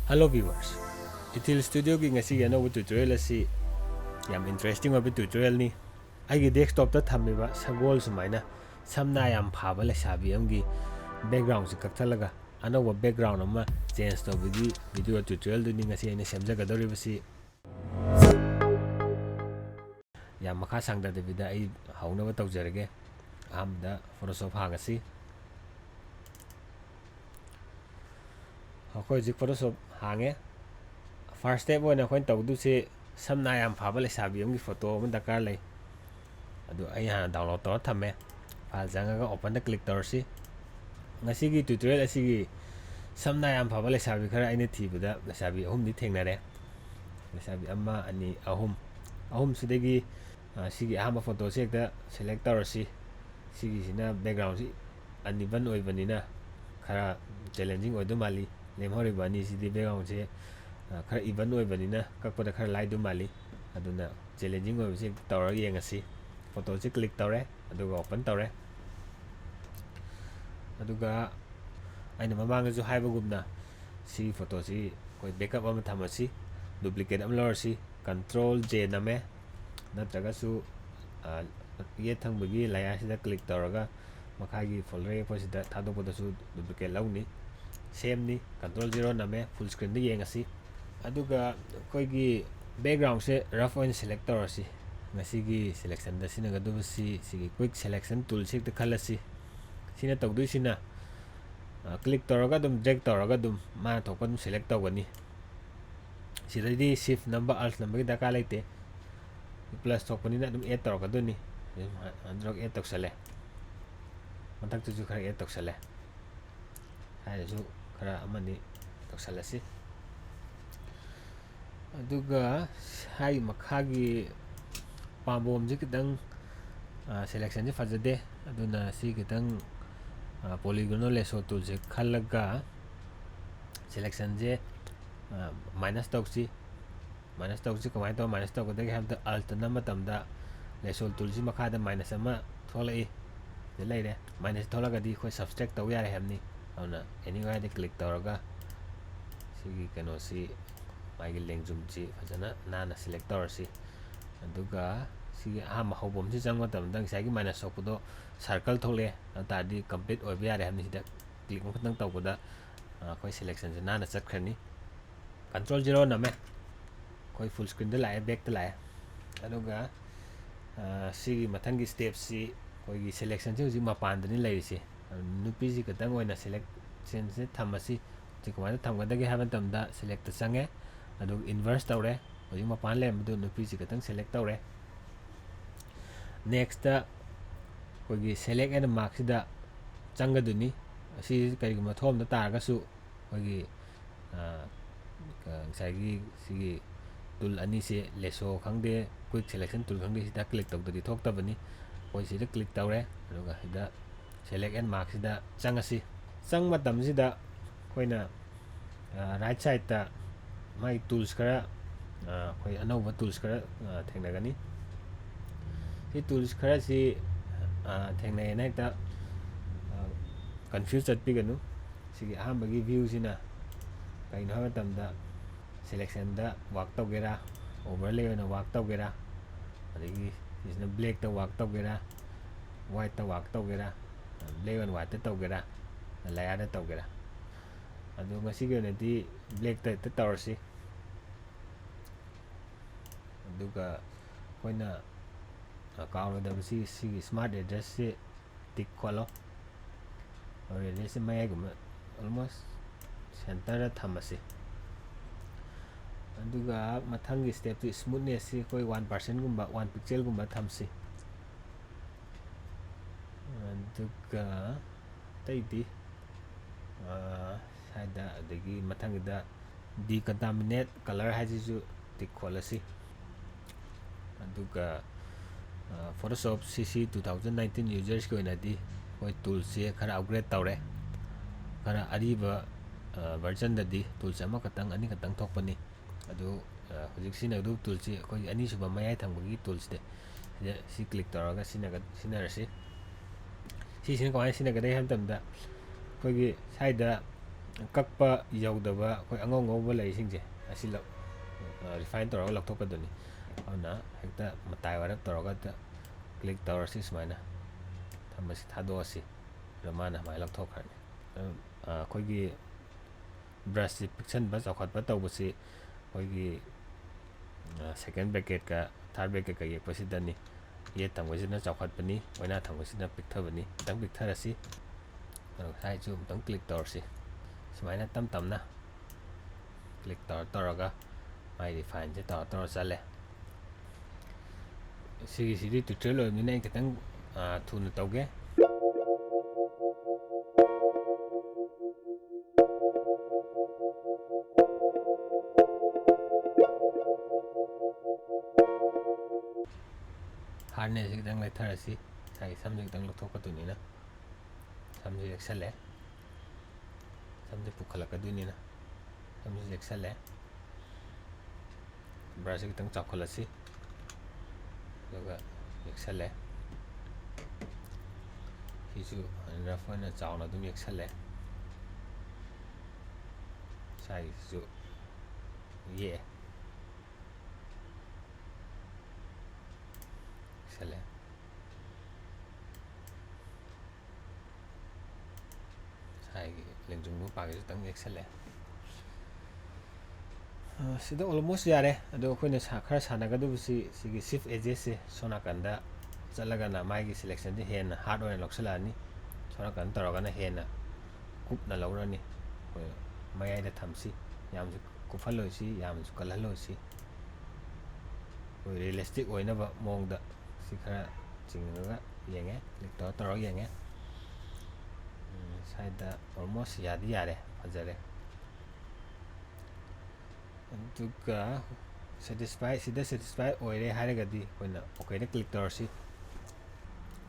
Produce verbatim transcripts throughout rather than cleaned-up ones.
Hello viewers, Ethil Studioꯒꯤ ꯉꯁꯤꯒꯤ ꯑꯅꯧꯕ tutorial ꯑꯁꯤ ꯌꯥꯝ interesting ꯑꯣꯏꯕ tutorialꯅꯤ꯫ ꯑꯩꯒꯤ desktopꯇ ꯊꯝꯃꯤꯕ ꯁꯒꯣꯜ ꯁꯨꯃꯥꯏꯅ ꯁꯝꯅꯥ ꯌꯥꯝ ꯐꯥꯕ ꯂꯩꯁꯥꯕꯤ ꯑꯃꯒꯤ backgroundꯁꯤ ꯀꯛꯊꯠꯂꯒ ꯑꯅꯧꯕ background ꯑꯃ change ꯇꯧꯕꯒꯤ video tutorialꯗꯨꯅꯤ ꯉꯁꯤ ꯑꯩꯅ ꯁꯦꯝꯖꯒꯗꯧꯔꯤꯕꯁꯤ꯫ ꯌꯥꯝ ꯃꯈꯥ ꯁꯥꯡꯊꯗꯕꯤꯗ ꯑꯩ ꯍꯧꯅꯕ ꯇꯧꯖꯔꯒꯦ꯫ ꯑꯍꯥꯟꯕꯗ Photoshop ꯍꯥꯡꯉꯁꯤ꯫ ꯑꯩꯈꯣꯏ ꯍꯧꯖꯤꯛ Photoshop ꯍꯥꯡꯉꯦ꯫ First step ꯑꯣꯏꯅ ꯑꯩꯈꯣꯏꯅ ꯇꯧꯗꯣꯏꯁꯤ ꯁꯝꯅꯥ ꯌꯥꯝ ꯐꯥꯕ ꯂꯩꯁꯥꯕꯤ ꯑꯃꯒꯤ photo ꯑꯃ ꯗꯔꯀꯥꯔ ꯂꯩ꯫ ꯑꯗꯨ ꯑꯩ ꯍꯥꯟꯅ download ꯇꯧꯔ ꯊꯝꯃꯦ꯫ File ꯆꯪꯉꯒ openꯗ click ꯇꯧꯔꯁꯤ꯫ ꯉꯁꯤꯒꯤ tutorial ꯑꯁꯤꯒꯤ ꯁꯝꯅꯥ ꯌꯥꯝ ꯐꯥꯕ ꯂꯩꯁꯥꯕꯤ ꯈꯔ ꯑꯩꯅ ꯊꯤꯕꯗ ꯂꯩꯁꯥꯕꯤ ꯑꯍꯨꯝꯗꯤ ꯊꯦꯡꯅꯔꯦ꯫ ꯂꯩꯁꯥꯕꯤ ꯑꯃ, ꯑꯅꯤ, ꯑꯍꯨꯝ꯫ ꯑꯍꯨꯝꯁꯤꯗꯒꯤ, ꯑ, ꯁꯤꯒꯤ ꯑꯍꯥꯟꯕ photoꯁꯤ ꯍꯦꯛꯇ select ꯇꯧꯔꯁꯤ꯫ ꯁꯤꯒꯤꯁꯤꯅ backgroundꯁꯤ uneven ꯑꯣꯏꯕꯅꯤꯅ ꯈꯔ challenging ꯑꯣꯏꯗꯧ ꯃꯥꯜꯂꯤ꯫ ꯂꯦꯝꯍꯧꯔꯤꯕ ꯑꯅꯤꯁꯤꯗꯤ backgroundꯁꯦ, ꯑ, ꯈꯔ even ꯑꯣꯏꯕꯅꯤꯅ ꯀꯛꯄꯗ ꯈꯔ ꯂꯥꯏꯗꯧ ꯃꯥꯜꯂꯤ꯫ ꯑꯗꯨꯅ challenging ꯑꯣꯏꯕꯁꯤ ꯍꯦꯛꯇ ꯇꯧꯔꯒ ꯌꯦꯡꯉꯁꯤ꯫ Photoꯁꯤ click ꯇꯧꯔꯦ, ꯑꯗꯨꯒ open ꯇꯧꯔꯦ꯫ ꯑꯗꯨꯒ ꯑꯩꯅ ꯃꯃꯥꯡꯗꯁꯨ ꯍꯥꯏꯕꯒꯨꯝꯅ ꯁꯤꯒꯤ photoꯁꯤ ꯑꯩꯈꯣꯏ backup ꯑꯃ ꯊꯝꯃꯁꯤ, duplicate ꯑꯃ ꯂꯧꯔꯁꯤ, control J ꯅꯝꯃꯦ, ꯅꯠꯇ꯭ꯔꯒꯁꯨ, ꯑ, ꯌꯦꯠ ꯊꯪꯕꯒꯤ layerꯁꯤꯗ click ꯇꯧꯔꯒ ꯃꯈꯥꯒꯤ folder ꯌꯦꯛꯄꯁꯤꯗ ꯊꯥꯗꯣꯛꯄꯗꯁꯨ duplicate ꯂꯧꯅꯤ꯫ Sameꯅꯤ, control zero ꯅꯝꯃꯦ, full screenꯗ ꯌꯦꯡꯉꯁꯤ꯫ ꯑꯗꯨꯒ ꯑꯩꯈꯣꯏꯒꯤ backgroundꯁꯦ rough ꯑꯣꯏꯅ select ꯇꯧꯔꯁꯤ꯫ ꯉꯁꯤꯒꯤ selectionꯗ ꯁꯤꯖꯤꯟꯅꯒꯗꯕꯁꯤ ꯁꯤꯒꯤ quick selection toolꯁꯤ ꯍꯦꯛꯇ ꯈꯜꯂꯁꯤ꯫ ꯁꯤꯅ ꯇꯧꯗꯣꯏꯁꯤꯅ, ꯑ, click ꯇꯧꯔꯒ ꯑꯗꯨꯝ drag ꯇꯧꯔꯒ ꯑꯗꯨꯝ ꯃꯥꯅ ꯊꯣꯛꯄ ꯑꯗꯨꯝ select ꯇꯧꯒꯅꯤ꯫ ꯁꯤꯗꯩꯗꯤ shift ꯅꯝꯕ, alt ꯅꯝꯕꯒꯤ ꯗꯔꯀꯥꯔ ꯂꯩꯇꯦ꯫ Plus ꯊꯣꯛꯄꯅꯤꯅ ꯑꯗꯨꯝ add ꯇꯧꯔꯛꯀꯗꯣꯏꯅꯤ꯫ ꯑꯗꯨꯝ ꯑꯗꯨꯝ add ꯇꯧꯁꯜꯂꯦ꯫ ꯃꯊꯛꯇꯁꯨ ꯈꯔ add ꯇꯧꯁꯜꯂꯦ꯫ ꯁ꯭ꯋꯥꯏꯗꯁꯨ ꯈꯔ ꯑꯃꯅꯤ ꯇꯧꯁꯜꯂꯁꯤ꯫ ꯑꯗꯨꯒ ꯁ꯭ꯋꯥꯏ ꯃꯈꯥꯒꯤ ꯄꯥꯝꯕꯣꯝꯁꯦ ꯈꯤꯇꯪ, ꯑ, selectionꯁꯦ ꯐꯖꯗꯦ꯫ ꯑꯗꯨꯅ ꯁꯤ ꯈꯤꯇꯪ, ꯑ, polygonal lasso toolꯁꯦ ꯈꯜꯂꯒ selectionꯁꯦ, ꯑ, minus ꯇꯧꯁꯤ꯫ Minus ꯇꯧꯁꯤ꯫ ꯀꯃꯥꯏꯅ ꯇꯧꯔ minus ꯇꯧꯒꯗꯒꯦ ꯍꯥꯏꯕꯗ, alt ꯅꯝꯕ ꯃꯇꯝꯗ lasso toolꯁꯤ ꯃꯈꯥꯗ minus ꯑꯃ ꯊꯣꯛꯂꯛꯏ꯫ ꯁꯤꯗ ꯂꯩꯔꯦ꯫ Minus ꯊꯣꯛꯂꯒꯗꯤ ꯑꯩꯈꯣꯏ subtract ꯇꯧ ꯌꯥꯔꯦ ꯍꯥꯏꯕꯅꯤ꯫ ꯑꯗꯨꯅ anywhereꯗ click ꯇꯧꯔꯒ ꯁꯤꯒꯤ ꯀꯩꯅꯣꯁꯤ, ꯃꯥꯒꯤ ꯂꯦꯡꯖꯨꯝꯁꯤ ꯐꯖꯅ ꯅꯥꯟꯅ select ꯇꯧꯔꯁꯤ꯫ ꯑꯗꯨꯒ ꯁꯤꯒꯤ ꯑꯍꯥꯟꯕ ꯍꯧꯕꯝꯁꯤ ꯆꯪꯕ ꯃꯇꯝꯗ ꯉꯁꯥꯏꯒꯤ minus ꯊꯣꯛꯄꯗꯣ circle ꯊꯣꯛꯂꯛꯑꯦ, ꯑꯗꯨ ꯇꯥꯔꯗꯤ complete ꯑꯣꯏꯕ ꯌꯥꯔꯦ ꯍꯥꯏꯕꯅꯤ꯫ ꯁꯤꯗ click ꯑꯃꯈꯛꯇꯪ ꯇꯧꯕꯗ, ꯑ, ꯑꯩꯈꯣꯏ selectionꯁꯦ ꯅꯥꯟꯅ ꯆꯠꯈ꯭ꯔꯅꯤ꯫ Control zero ꯅꯝꯃꯦ, ꯑꯩꯈꯣꯏ full screenꯗ ꯂꯥꯛꯑꯦ, backꯇ ꯂꯥꯛꯑꯦ꯫ ꯑꯗꯨꯒ, ꯑ, ꯁꯤꯒꯤ ꯃꯊꯪꯒꯤ stepꯁꯤ ꯑꯩꯈꯣꯏꯒꯤ selectionꯁꯦ ꯍꯧꯖꯤꯛ ꯃꯄꯥꯟꯗꯅꯤ ꯂꯩꯔꯤꯁꯦ꯫ ꯅꯨꯄꯤꯁꯤ ꯈꯛꯇꯪ ꯑꯣꯏꯅ selectionꯁꯦ ꯊꯝꯃꯁꯤ꯫ ꯁꯤ ꯀꯃꯥꯏꯅ ꯊꯝꯒꯗꯒꯦ ꯍꯥꯏꯕ ꯃꯇꯝꯗ selectꯇ ꯆꯪꯉꯦ, ꯑꯗꯨꯒ inverse ꯇꯧꯔꯦ꯫ ꯍꯧꯖꯤꯛ ꯃꯄꯥꯟ ꯂꯩꯔꯝꯕꯗꯨ ꯅꯨꯄꯤꯁꯤ ꯈꯛꯇꯪ select ꯇꯧꯔꯦ꯫ Nextꯇ ꯑꯩꯈꯣꯏꯒꯤ select and markꯁꯤꯗ ꯆꯪꯒꯗꯣꯏꯅꯤ꯫ ꯑꯁꯤ ꯀꯔꯤꯒꯨꯝꯕ ꯊꯣꯛꯑꯝꯗ ꯇꯥꯔꯒꯁꯨ ꯑꯩꯈꯣꯏꯒꯤ, ꯑ, ꯉꯁꯥꯏꯒꯤ ꯁꯤꯒꯤ tool ꯑꯅꯤꯁꯦ, lasso ꯈꯪꯗꯦ, quick selection tool ꯈꯪꯗꯦ, ꯁꯤꯗ click ꯇꯧꯗꯗꯤ ꯊꯣꯛꯇꯕꯅꯤ꯫ ꯑꯩꯈꯣꯏ ꯁꯤꯗ click ꯇꯧꯔꯦ, ꯑꯗꯨꯒ ꯁꯤꯗ select and markꯁꯤꯗ ꯆꯪꯉꯁꯤ꯫ ꯆꯪꯕ ꯃꯇꯝꯁꯤꯗ ꯑꯩꯈꯣꯏꯅ, ꯑ, right sideꯇ ꯃꯥꯒꯤ tools ꯈꯔ, ꯑ, ꯑꯩꯈꯣꯏ ꯑꯅꯧꯕ tools ꯈꯔ, ꯑ, ꯊꯦꯡꯅꯒꯅꯤ꯫ ꯁꯤ tools ꯈꯔꯁꯤ, ꯑ, ꯊꯦꯡꯅꯩꯌꯦꯅ ꯍꯦꯛꯇ, ꯑ, confuse ꯆꯠꯄꯤꯒꯅꯨ꯫ ꯁꯤꯒꯤ ꯑꯍꯥꯟꯕꯒꯤ viewꯁꯤꯅ ꯀꯩꯅꯣ ꯍꯥꯏꯕ ꯃꯇꯝꯗ, selectionꯗ work ꯇꯧꯒꯦꯔꯥ, overlay ꯑꯣꯏꯅ work ꯇꯧꯒꯦꯔꯥ, ꯑꯗꯒꯤ ꯁꯤꯁꯤꯅ blackꯇ work ꯇꯧꯒꯦꯔꯥ, whiteꯇ work ꯇꯧꯒꯦꯔꯥ, black and whiteꯇ ꯇꯧꯒꯦꯔꯥ, layerꯗ ꯇꯧꯒꯦꯔꯥ꯫ ꯑꯗꯣ ꯉꯁꯤꯒꯤ ꯑꯣꯏꯅꯗꯤ blackꯇ ꯍꯦꯛꯇ ꯇꯧꯔꯁꯤ꯫ ꯑꯗꯨꯒ ꯑꯩꯈꯣꯏꯅ, ꯑ, ꯀꯥꯎꯔꯣꯏꯗꯕꯁꯤ, ꯁꯤꯒꯤ smart radiusꯁꯤ tick ꯈꯣꯠꯂꯣ꯫ Radiusꯁꯤ ꯃꯌꯥꯏꯒꯨꯝꯕ, almost centreꯗ ꯊꯝꯃꯁꯤ꯫ ꯑꯗꯨꯒ ꯃꯊꯪꯒꯤ stepꯇꯨ smoothnessꯁꯤ ꯑꯩꯈꯣꯏ one percentꯒꯨꯝꯕ, one pixelꯒꯨꯝꯕ ꯊꯝꯁꯤ꯫ ꯑꯗꯨꯒ ꯑꯇꯩꯗꯤ, ꯑ, ꯁ꯭ꯋꯥꯏꯗ, ꯑꯗꯒꯤ ꯃꯊꯪꯒꯤꯗ decontaminate color ꯍꯥꯏꯁꯤꯁꯨ tick ꯈꯣꯠꯂꯁꯤ꯫ ꯑꯗꯨꯒ, ꯑ, Photoshop CC two thousand nineteen usersꯀꯤ ꯑꯣꯏꯅꯗꯤ ꯑꯩꯈꯣꯏ toolꯁꯦ ꯈꯔ upgrade ꯇꯧꯔꯦ꯫ ꯈꯔ ꯑꯔꯤꯕ, ꯑ, versionꯗꯗꯤ toolꯁꯦ ꯑꯃꯈꯛꯇꯪ, ꯑꯅꯤꯈꯛꯇꯪ ꯊꯣꯛꯄꯅꯤ꯫ ꯑꯗꯨ, ꯑ, ꯍꯧꯖꯤꯛ ꯁꯤꯖꯤꯟꯅꯒꯗꯧꯕ toolꯁꯤ ꯑꯩꯈꯣꯏꯒꯤ ꯑꯅꯤꯁꯨꯕ ꯃꯌꯥꯏ ꯊꯪꯕꯒꯤ toolꯁꯤꯗ, ꯁꯤꯗ ꯁꯤ click ꯇꯧꯔꯒ ꯁꯤꯖꯤꯟꯅꯒ-, ꯁꯤꯖꯤꯟꯅꯔꯁꯤ꯫ ꯁꯤꯁꯤꯅ ꯀꯃꯥꯏꯅ ꯁꯤꯖꯤꯟꯅꯒꯗꯒꯦ ꯍꯥꯏꯕ ꯃꯇꯝꯗ, ꯑꯩꯈꯣꯏꯒꯤ ꯁ꯭ꯋꯥꯏꯗ ꯀꯛꯄ ꯌꯧꯗꯕ ꯑꯩꯈꯣꯏ ꯑꯉꯧ ꯑꯉꯧꯕ ꯂꯩꯁꯤꯡꯁꯦ ꯑꯁꯤ ꯂꯧ-, ꯑ, refine ꯇꯧꯔꯒ ꯂꯧꯊꯣꯛꯀꯗꯣꯏꯅꯤ꯫ ꯑꯗꯨꯅ ꯍꯦꯛꯇ ꯃꯇꯥꯏ ꯋꯥꯏꯔꯞ ꯇꯧꯔꯒ ꯍꯦꯛꯇ click ꯇꯧꯔꯁꯤ ꯁꯨꯃꯥꯏꯅ꯫ ꯊꯝꯃꯁꯤ, ꯊꯥꯗꯣꯛꯑꯁꯤ꯫ ꯑꯗꯣ ꯃꯥꯅ ꯁꯨꯃꯥꯏꯅ ꯂꯧꯊꯣꯛꯈ꯭ꯔꯅꯤ꯫ ꯑꯗꯨꯝ, ꯑ, ꯑꯩꯈꯣꯏꯒꯤ brushꯁꯤ ꯄꯤꯛꯁꯟꯕ ꯆꯥꯎꯈꯠꯄ ꯇꯧꯕꯁꯤ ꯑꯩꯈꯣꯏꯒꯤ, ꯑ, second bracketꯀ third bracketꯀ ꯌꯦꯛꯄꯁꯤꯗꯅꯤ꯫ ꯌꯦꯠ ꯊꯪꯕꯁꯤꯅ ꯆꯥꯎꯈꯠꯄꯅꯤ, ꯑꯣꯏꯅꯥ ꯊꯪꯕꯁꯤꯅ ꯄꯤꯛꯊꯕꯅꯤ꯫ ꯈꯤꯇꯪ ꯄꯤꯛꯊꯔꯁꯤ꯫ ꯑꯗꯨꯒ ꯁꯥꯏꯁꯨ ꯑꯃꯨꯛꯇꯪ click ꯇꯧꯔꯁꯤ꯫ ꯁꯨꯃꯥꯏꯅ ꯇꯞ ꯇꯞꯅ click ꯇꯧꯔ ꯇꯧꯔꯒ ꯃꯥꯏ refineꯁꯦ ꯇꯧꯔ ꯇꯧꯔ ꯆꯠꯂꯦ꯫ ꯁꯤꯒꯤꯁꯤꯗꯤ tutorial ꯑꯣꯏꯕꯅꯤꯅ ꯑꯩ ꯈꯤꯇꯪ, ꯑ, ꯊꯨꯅ ꯇꯧꯒꯦ꯫ Hardnessꯁꯤ ꯈꯤꯇꯪ ꯂꯩꯊꯔꯁꯤ꯫ ꯉꯁꯥꯏꯒꯤ ꯁꯝꯁꯦ ꯈꯤꯇꯪ ꯂꯧꯊꯣꯛꯀꯗꯣꯏꯅꯤꯅ꯫ ꯁꯝꯁꯦ ꯌꯦꯛꯁꯜꯂꯦ꯫ ꯁꯝꯁꯦ ꯄꯨꯈꯠꯂꯛꯀꯗꯣꯏꯅꯤꯅ꯫ ꯁꯝꯁꯦ ꯌꯦꯛꯁꯜꯂꯦ꯫ Brushꯁꯦ ꯈꯤꯇꯪ ꯆꯥꯎꯈꯠꯂꯁꯤ꯫ ꯑꯗꯨꯒ ꯌꯦꯛꯁꯜꯂꯦ꯫ ꯁꯤꯁꯨ rough ꯑꯣꯏꯅ ꯆꯥꯎꯅ ꯑꯗꯨꯝ ꯌꯦꯛꯁꯜꯂꯦ꯫ ꯁ꯭ꯋꯥꯏꯒꯤꯁꯤꯁꯨ ꯌꯦꯛꯑꯦ꯫ ꯌꯦꯛꯁꯜꯂꯦ꯫ ꯉꯁꯥꯏꯒꯤ ꯂꯦꯡꯖꯨꯝ ꯃꯄꯥꯒꯤꯁꯨ ꯈꯤꯇꯪ ꯌꯦꯛꯁꯜꯂꯦ꯫ ꯑ, ꯁꯤꯗ almost ꯌꯥꯔꯦ꯫ ꯑꯗꯣ ꯑꯩꯈꯣꯏꯅ ꯁꯥ-, ꯈꯔ ꯁꯥꯟꯅꯒꯗꯕꯁꯤ ꯁꯤꯒꯤ shift edgesꯁꯦ ꯁꯣꯝ ꯅꯥꯀꯟꯗ ꯆꯠꯂꯒꯅ ꯃꯥꯒꯤ selectionꯁꯦ ꯍꯦꯟꯅ hard ꯑꯣꯏꯅ ꯂꯧꯁꯤꯜꯂꯛꯑꯅꯤ꯫ ꯁꯣꯝ ꯅꯥꯀꯟ ꯇꯧꯔꯒꯅ ꯍꯦꯟꯅ ꯀꯨꯞꯅ ꯂꯧꯔꯅꯤ꯫ ꯑꯩꯈꯣꯏ ꯃꯌꯥꯏꯗ ꯊꯝꯁꯤ꯫ ꯌꯥꯝꯁꯨ ꯀꯨꯞꯍꯜꯂꯣꯏꯁꯤ, ꯌꯥꯝꯁꯨ ꯀꯜꯍꯜꯂꯣꯏꯁꯤ꯫ ꯑꯩꯈꯣꯏ realistic ꯑꯣꯏꯅꯕ ꯃꯑꯣꯡꯗ ꯁꯤ ꯈꯔ ꯆꯤꯡꯉꯒ ꯌꯦꯡꯉꯦ, click ꯇꯧꯔ ꯇꯧꯔꯒ ꯌꯦꯡꯉꯦ꯫ ꯎꯝ, ꯁ꯭ꯋꯥꯏꯗ almost ꯌꯥꯗꯤ ꯌꯥꯔꯦ, ꯐꯖꯔꯦ꯫ ꯑꯗꯨꯒ satisfy, ꯁꯤꯗ satisfy ꯑꯣꯏꯔꯦ ꯍꯥꯏꯔꯒꯗꯤ ꯑꯩꯈꯣꯏꯅ okꯗ click ꯇꯧꯔꯁꯤ꯫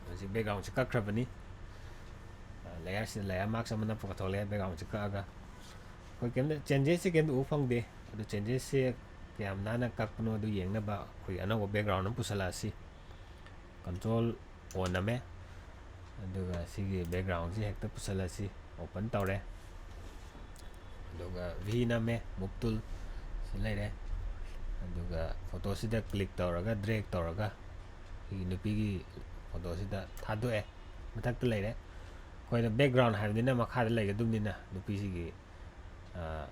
ꯍꯧꯖꯤꯛ backgroundꯁꯤ ꯀꯛꯈ꯭ꯔꯕꯅꯤ꯫ ꯑ, layerꯁꯤꯗ layer mask ꯑꯃ ꯅꯞꯄꯒ ꯊꯣꯛꯂꯛꯑꯦ, backgroundꯁꯤ ꯀꯛꯑꯒ꯫ ꯑꯩꯈꯣꯏ ꯀꯩꯝꯇ, changesꯁꯦ ꯀꯩꯝꯇ ꯎꯕ ꯐꯪꯗꯦ꯫ ꯑꯗꯨ changesꯁꯦ ꯀꯌꯥꯝ ꯅꯥꯟꯅ ꯀꯛꯄꯅꯣ ꯑꯗꯨ ꯌꯦꯡꯅꯕ ꯑꯩꯈꯣꯏ ꯑꯅꯧꯕ background ꯑꯃ ꯄꯨꯁꯜꯂꯛꯑꯁꯤ꯫ Control O ꯅꯝꯃꯦ꯫ ꯑꯗꯨꯒ ꯁꯤꯒꯤ backgroundꯁꯤ ꯍꯦꯛꯇ ꯄꯨꯁꯜꯂꯁꯤ꯫ Open ꯇꯧꯔꯦ꯫ ꯑꯗꯨꯒ V ꯅꯝꯃꯦ, move tool ꯁꯤ ꯂꯩꯔꯦ꯫ ꯑꯗꯨꯒ ꯐꯣꯇꯣꯁꯤꯗ click ꯇꯧꯔꯒ drag ꯇꯧꯔꯒ ꯑꯩꯈꯣꯏꯒꯤ ꯅꯨꯄꯤꯒꯤ ꯐꯣꯇꯣꯁꯤꯗ ꯊꯥꯗꯣꯛꯑꯦ꯫ ꯃꯊꯛꯇ ꯂꯩꯔꯦ꯫ ꯑꯩꯈꯣꯏꯅ background ꯍꯥꯏꯕꯅꯤꯅ ꯃꯈꯥꯗ ꯂꯩꯒꯗꯕꯅꯤꯅ ꯅꯨꯄꯤꯁꯤꯒꯤ, ꯑ,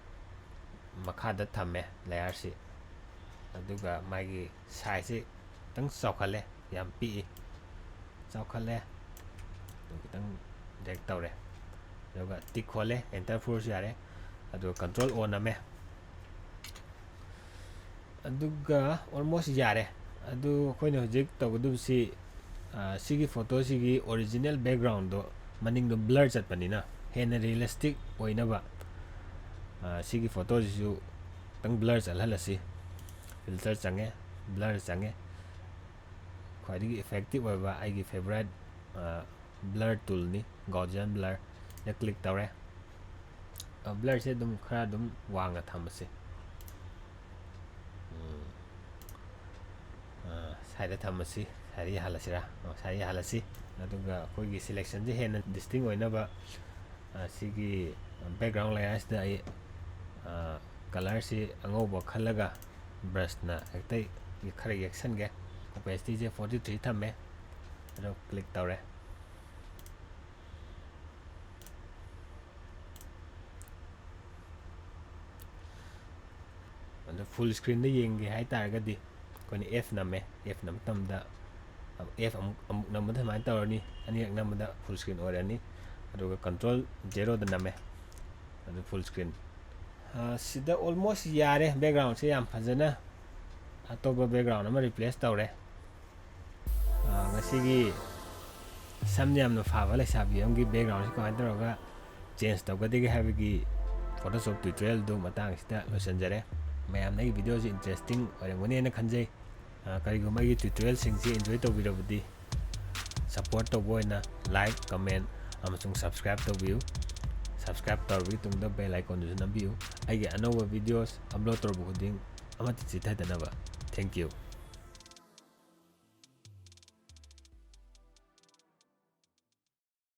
ꯃꯈꯥꯗ ꯊꯝꯃꯦ layerꯁꯤ꯫ ꯑꯗꯨꯒ ꯃꯥꯒꯤ sizeꯁꯤ ꯈꯤꯇꯪ ꯆꯥꯎꯈꯠꯂꯦ, ꯌꯥꯝ ꯄꯤꯛꯏ꯫ ꯆꯥꯎꯈꯠꯂꯦ꯫ ꯑꯗꯨ ꯈꯤꯇꯪ drag ꯇꯧꯔꯦ꯫ ꯑꯗꯨꯒ tick ꯈꯣꯜꯂꯦ, enter force ꯌꯥꯔꯦ꯫ ꯑꯗꯨꯒ control O ꯅꯝꯃꯦ꯫ ꯑꯗꯨꯒ almost ꯌꯥꯔꯦ꯫ ꯑꯗꯨ ꯑꯩꯈꯣꯏꯅ ꯍꯧꯖꯤꯛ ꯇꯧꯒꯗꯕꯁꯤ, ꯑ, ꯁꯤꯒꯤ ꯐꯣꯇꯣꯁꯤꯒꯤ original backgroundꯗꯣ ꯃꯅꯤꯡꯗꯣ blur ꯆꯠꯄꯅꯤꯅ ꯍꯦꯟꯅ realistic ꯑꯣꯏꯅꯕ, ꯑ, ꯁꯤꯒꯤ ꯐꯣꯇꯣꯁꯤꯁꯨ ꯈꯤꯇꯪ blur ꯆꯠꯍꯜꯂꯁꯤ꯫ Filter ꯆꯪꯉꯦ, blur ꯆꯪꯉꯦ꯫ ꯈ꯭ꯋꯥꯏꯗꯒꯤ effective ꯑꯣꯏꯕ ꯑꯩꯒꯤ favourite, ꯑ, blur toolꯅꯤ, Gaussian blurꯗ click ꯇꯧꯔꯦ꯫ ꯑ, blurꯁꯦ ꯑꯗꯨꯝ ꯈꯔ ꯑꯗꯨꯝ ꯋꯥꯡꯅ ꯊꯝꯃꯁꯤ꯫ ꯎꯝ꯫ ꯑ, ꯁ꯭ꯋꯥꯏꯗ ꯊꯝꯃꯁꯤ, ꯁ꯭ꯋꯥꯏꯗ ꯌꯥꯍꯜꯂꯁꯤꯔꯥ? ꯑ, ꯁ꯭ꯋꯥꯏꯗ ꯌꯥꯍꯜꯂꯁꯤ꯫ ꯑꯗꯨꯒ ꯑꯩꯈꯣꯏꯒꯤ selectionꯁꯦ ꯍꯦꯟꯅ distinct ꯑꯣꯏꯅꯕ, ꯑ, ꯁꯤꯒꯤ background layerꯁꯤꯗ ꯑꯩ, ꯑ, colourꯁꯤ ꯑꯉꯧꯕ ꯈꯜꯂꯒ brushꯅ ꯍꯦꯛꯇ ꯈꯔ ꯌꯦꯛꯁꯟꯒꯦ꯫ Opacityꯁꯦ forty three ꯊꯝꯃꯦ꯫ ꯑꯗꯣ click ꯇꯧꯔꯦ꯫ ꯑꯗꯣ full screenꯗ ꯌꯦꯡꯒꯦ ꯍꯥꯏꯇꯥꯔꯒꯗꯤ ꯑꯩꯈꯣꯏꯅ F ꯅꯝꯃꯦ꯫ F ꯅꯝꯕ ꯃꯇꯝꯗ F ꯑꯃꯨꯛ, ꯑꯃꯨꯛ ꯅꯝꯕꯗ ꯁꯨꯃꯥꯏꯅ ꯇꯧꯔꯅꯤ, ꯑꯅꯤꯔꯛ ꯅꯝꯕꯗ full screen ꯑꯣꯏꯔꯅꯤ꯫ ꯑꯗꯨꯒ control zeroꯗ ꯅꯝꯃꯦ, ꯑꯗꯨ full screen꯫ ꯑ, ꯁꯤꯗ almost ꯌꯥꯔꯦ, backgroundꯁꯦ ꯌꯥꯝ ꯐꯖꯅ ꯑꯇꯣꯞꯄ background ꯑꯃ replace ꯇꯧꯔꯦ꯫ ꯑ, ꯉꯁꯤꯒꯤ ꯁꯝ ꯌꯥꯝꯅ ꯐꯥꯕ ꯂꯩꯁꯥꯕꯤ ꯑꯃꯒꯤ backgroundꯁꯤ ꯀꯃꯥꯏꯅ ꯇꯧꯔꯒ change ꯇꯧꯒꯗꯒꯦ ꯍꯥꯏꯕꯒꯤ Photoshop tutorialꯗꯨ ꯃꯇꯥꯡꯁꯤꯗ ꯂꯣꯏꯁꯤꯟꯖꯔꯦ꯫ ꯃꯌꯥꯝꯅ ꯑꯩꯒꯤ videoꯁꯤ interesting ꯑꯣꯏꯔꯝꯒꯅꯤ ꯍꯥꯏꯅ ꯈꯟꯖꯩ꯫ ꯑ, ꯀꯔꯤꯒꯨꯝꯕ ꯑꯩꯒꯤ tutorialꯁꯤꯡꯁꯤ enjoy ꯇꯧꯕꯤꯔꯕꯗꯤ support ꯇꯧꯕ ꯑꯣꯏꯅ like, comment ꯑꯃꯁꯨꯡ subscribe ꯇꯧꯕꯤꯌꯨ꯫ Subscribe ꯇꯧꯔꯕꯒꯤ ꯇꯨꯡꯗ bell iconꯗꯨꯁꯨ ꯅꯝꯕꯤꯌꯨ, ꯑꯩꯒꯤ ꯑꯅꯧꯕ videos upload ꯇꯧꯔꯛꯄ ꯈꯨꯗꯤꯡ ꯑꯃꯠꯇ ꯆꯤꯠꯊꯗꯅꯕ꯫ Thank you꯫